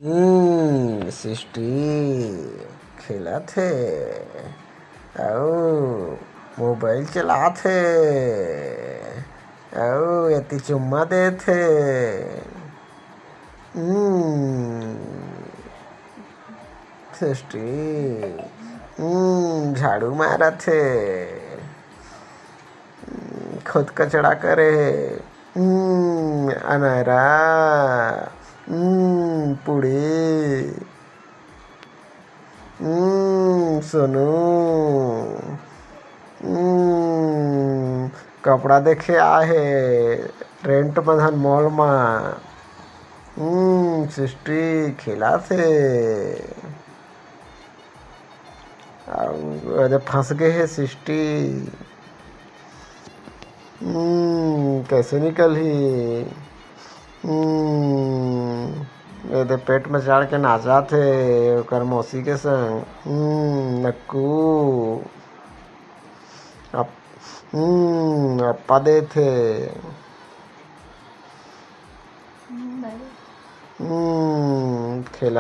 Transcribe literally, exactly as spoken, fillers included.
हम्म, सृष्टि खेलत हे अउ मोबाइल चलात हे अउ एती चुम्मा देत हे। हम्म, सृष्टि, हम्म, झाड़ू मारत हे। हम्म, खुद कचड़ा करे हे। हम्म, अनारा। हम्म, पूड़ी। हम्म, सोनू। हम्म, कपड़ा देखे आहे रेंट मधन मॉल मा। हम्म, सृष्टि खेलत हे। अउ एदे फंस गे हे सृष्टि। हम्म, कैसे निकलही? हम्म, एदे पेट में चढ़ के नाचत हे ओकर मौसी के संग। हम्म, नक्कू। अप-, हम्म, अप्पा देत हे। हम्म, खेलत